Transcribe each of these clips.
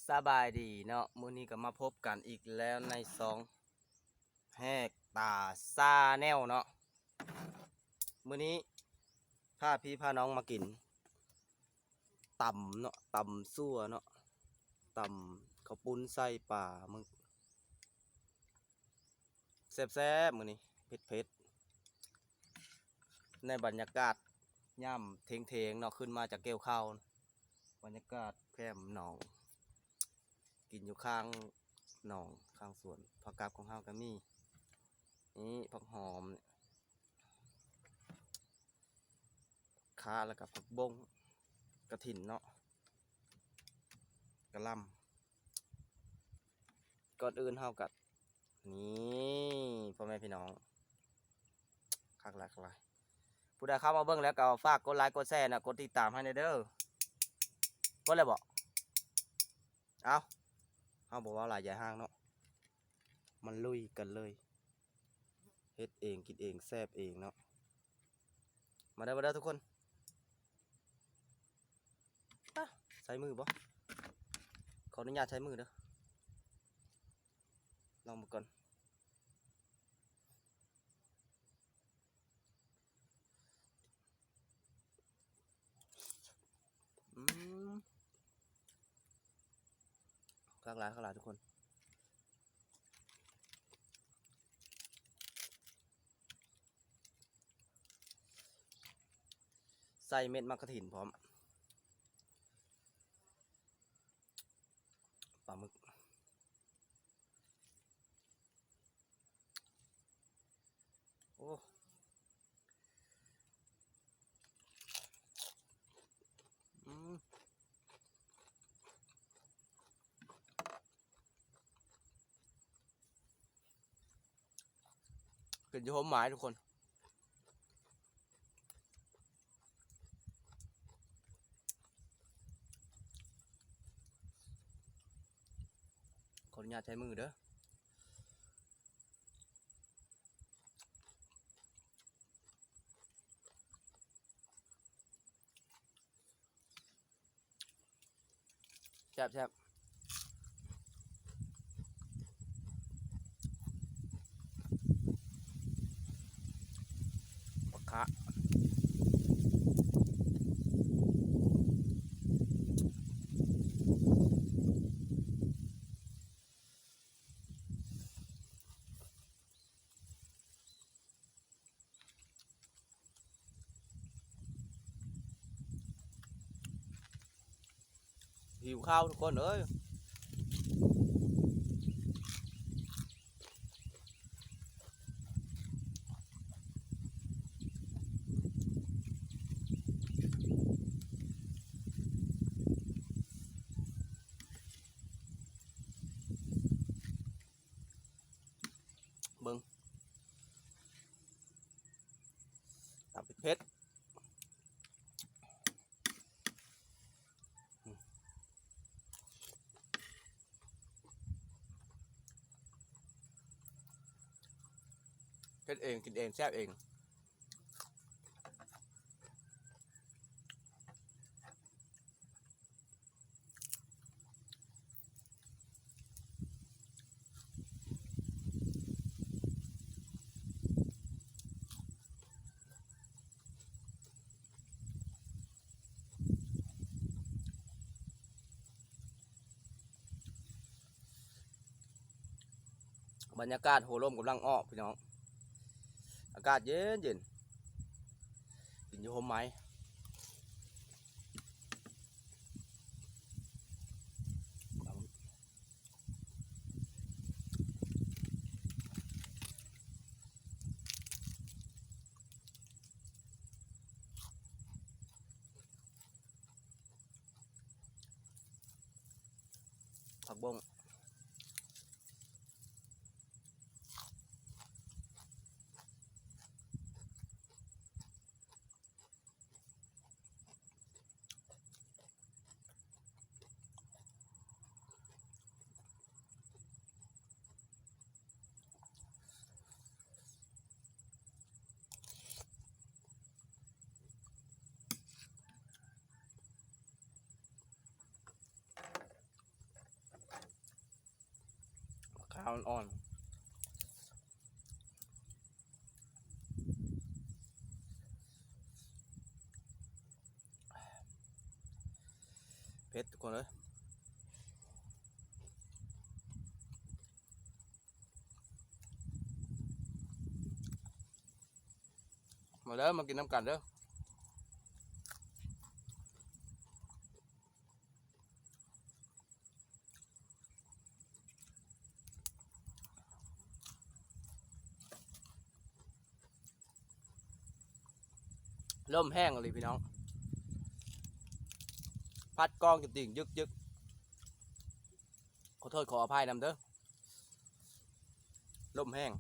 ສະບາຍດີເນາະ, ມື້ນີ້ກໍມາພົບກັນອີກແລ້ວໃນຊ່ອງແຫກຕາຊາແນວເນາະ. ມື້ນີ້ພາພີ່ພານ້ອງມາກິນຕຳເນາະ, ຕຳຊົ່ວເນາະ, ຕຳເຂົ້າປຸ້ນໃສ່ປາໝຶກ ແຊບໆ ມື້ນີ້ເຜັດໆ ໃນບັນຍາກາດຍາມເທີງໆເນາະ, ຂຶ້ນມາຈາກກ່ຽວເຂົ້າ ບັນຍາກາດແຄມໜອງ ກິນຢູ່ຂ້າງໜອງ ຂ້າງສວນ. ຜັກກັບຂອງເຮົາກໍມີ ນີ້ຜັກຫອມ ຂ່າ ແລ້ວກໍຜັກບົ້ງ ກະຖິນເນາະ ກະຫຼ່ຳ. ກ່ອນອື່ນເຮົາກໍ ນີ້ພໍ່ແມ່ພີ່ນ້ອງ ຄັກຫຼາຍ ຄັກຫຼາຍ. ຜູ້ໃດເຂົ້າມາເບິ່ງແລ້ວກໍຝາກກົດໄລກົດແຊນະ ກົດຕິດຕາມໃຫ້ແດ່ເດີ. ກົດແລ້ວບໍ? ເອົ້າ ເຮົາບໍ່ເວົ້າຫຼາຍຢາຍຫ່າງເນາະ, ມາລຸຍກັນເລີຍ. ເຮັດເອງກິນເອງແຊບເອງເນາະ. ມາເດີ ມາເດີທຸກຄົນ. ອາ ໃຊ້ມືບໍ່? ຂໍອະນຸຍາດໃຊ້ມືເດີ. ລອງເບິ່ງກ່ອນ. ອືມ ຄັກຫຼາຍ ຄັກຫຼາຍທຸກຄົນ. ໃສ່ເມັດໝາກກະຖິນພ້ອມ ປາໝຶກ. ໂອ້ ອືມ ກິນຢູ່ຮົ່ມໄມ້ທຸກຄົນ. ຂໍອະນຸຍາດໃຊ້ມືເດີ. ແຊບໆ ບັກຂາ ຫິວເຂົ້າທຸກຄົນເອີຍ. ເບິ່ງ ຕຳເຜັດໆ ເຮັດເອງ ກິນເອງ ແຊບເອງ. ບັນຍາກາດຫົວລົມກຳລັງອອກພີ່ນ້ອງ, ອາກາດເຢັນໆ ກິນຢູ່ຮົ່ມໄມ້. ຜັກບົ້ງ ອ ຕາອ່ອນໆ ເຜັດທຸກຄົນເອີຍ. ມາເດີ ມາກິນນຳກັນເດີ. ລົມແຮງອີ່ຫຼີພີ່ນ້ອງ ພັດກອງຈະຕິ່ງຍຶກໆ ຂໍໂທດຂໍອະໄພນຳເດີ. ລົມແຮງ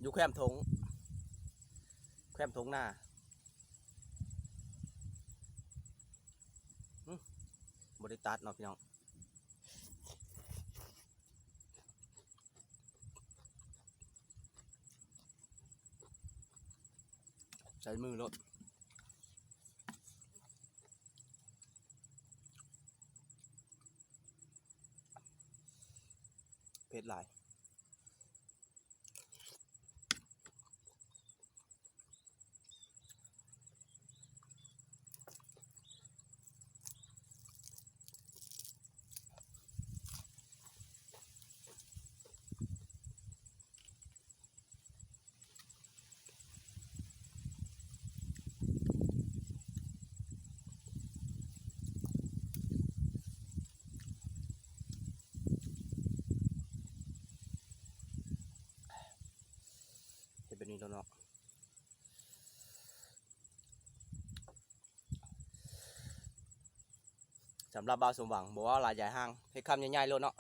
ຢູ່ແຄມທົ່ງ ແຄມທົ່ງນາ. ອື ບໍ່ໄດ້ຕັດເນາະພີ່ນ້ອງ ໃຊ້ມືໂລດ. ເຜັດຫຼາຍ. ເຮັດແບບນີ້ໂລດເນາະ ສຳລັບບ່າວສົມຫວັງ ບໍ່ເວົ້າຫຼາຍຢາຍຫ່າງ ເຮັດຄຳໃຫຍ່ໆໂລດເນາະ.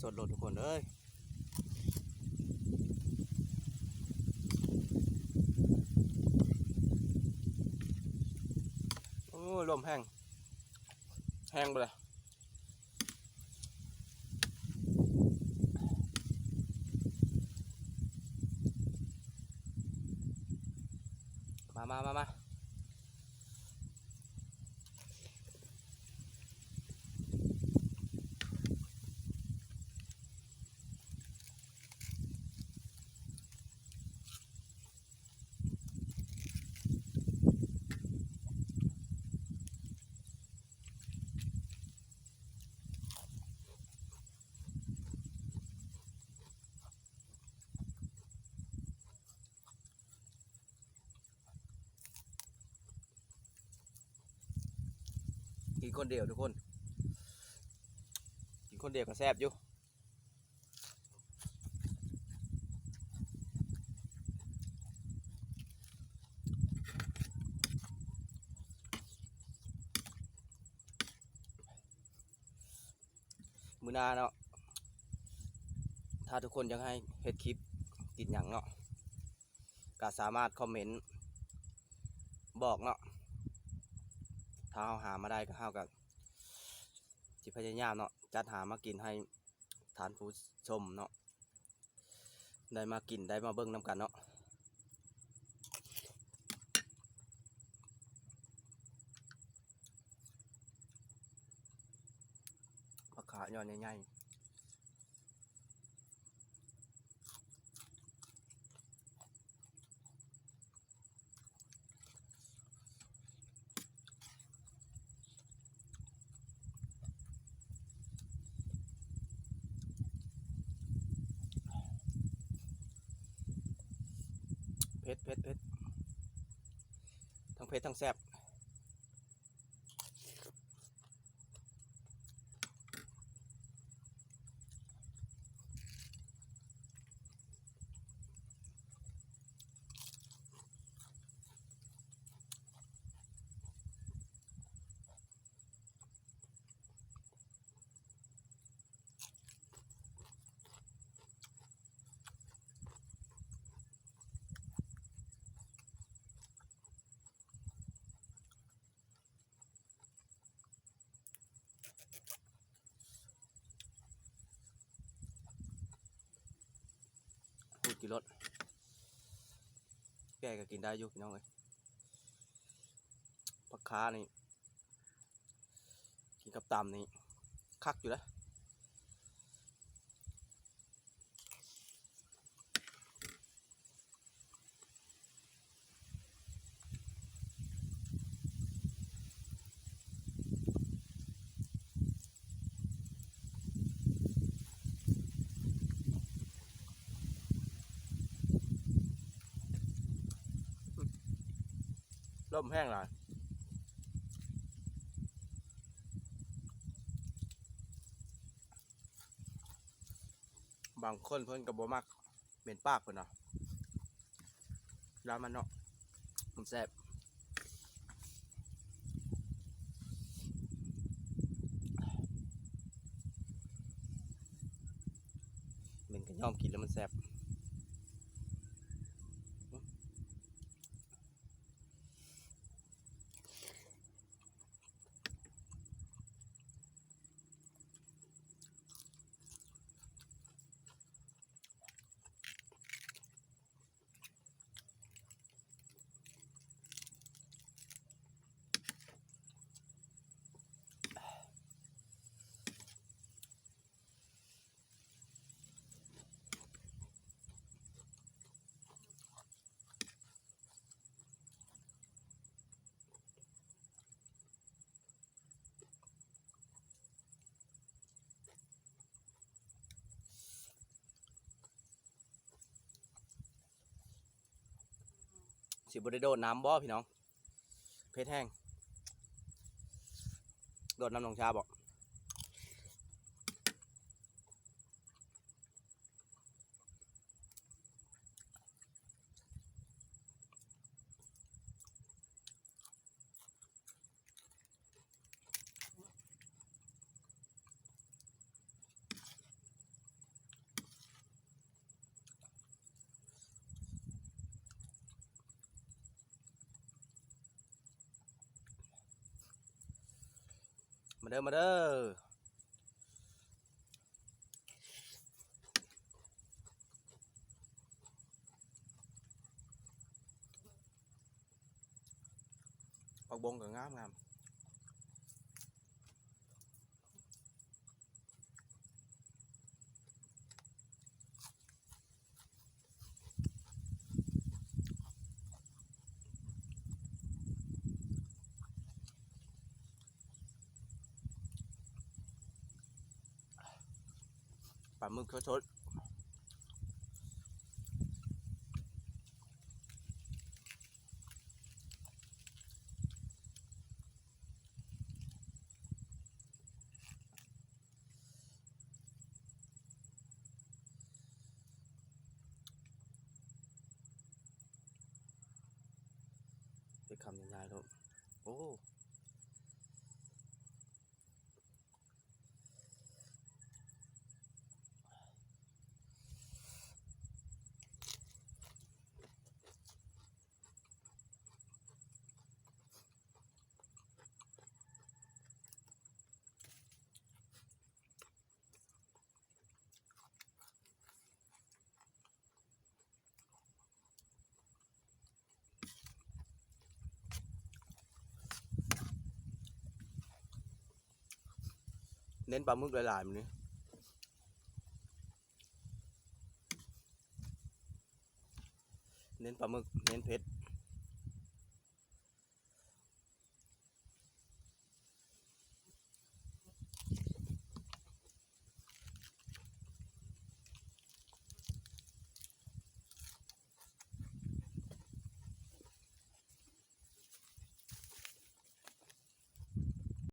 ສົດໂລດທຸກຄົນເອີຍ. ໂອ້ ລົມແຮງ ແຮງບໍ່ລະ. ມາ ມາ ມາ ມາ. ກິນຄົນດຽວທຸກຄົນ ກິນຄົນດຽວກໍແຊບຢູ່. ມື້ໜ້າເນາະ ຖ້າທຸກຄົນຢາກໃຫ້ເຮັດຄລິບກິນຫຍັງເນາະ ກໍສາມາດຄອມເມັນບອກເນາະ ຖ້າເຮົາຫາມາໄດ້ກໍ ເຮົາກໍຊິພະຍາຍາມເນາະ ຈັດຫາມາກິນໃຫ້ທ່ານຜູ້ຊົມເນາະ ໄດ້ມາກິນ ໄດ້ມາເບິ່ງນຳກັນເນາະ. ຜັກຂາຍອດໃຫຍ່ໆ. ເຜັດ ເຜັດ ເຜັດ ທັງເຜັດທັງແຊບ. ເ ກິນໂລດ ແກ່ກໍກິນໄດ້ຢູ່ພີ່ນ້ອງເອີຍ. ຜັກຄານີ້ ກິນກັບຕຳນີ້ຄັກຢູ່ເດ້. ລົມແຮງຫຼາຍ. ບາງຄົນເພິ່ນກໍບໍ່ມັກເໝັນປາກເພິ່ນວ່າ ລາວມັນເນາະ ມັນແຊບ. ເໝັນກໍຍອມກິນແລ້ວມັນແຊບ. ຊິບໍ່ໄດ້ໂດດນ້ຳບໍ່ພີ່ນ້ອງ? ເຜັດແຮງ. ໂດດນ້ຳໜອງຊາບໍ່? ມາເດີ ມາເດີ. ຜັກບົງກໍງາມໆ. ປາໝຶກສົດໆ. ເປັນຄຳງ່າຍໆໂລດ. ໂອ້. ເນັ້ນປາໝຶກຫຼາຍໆມື້ນີ້ ເນັ້ນປາໝຶກ ເນັ້ນເຜັດ.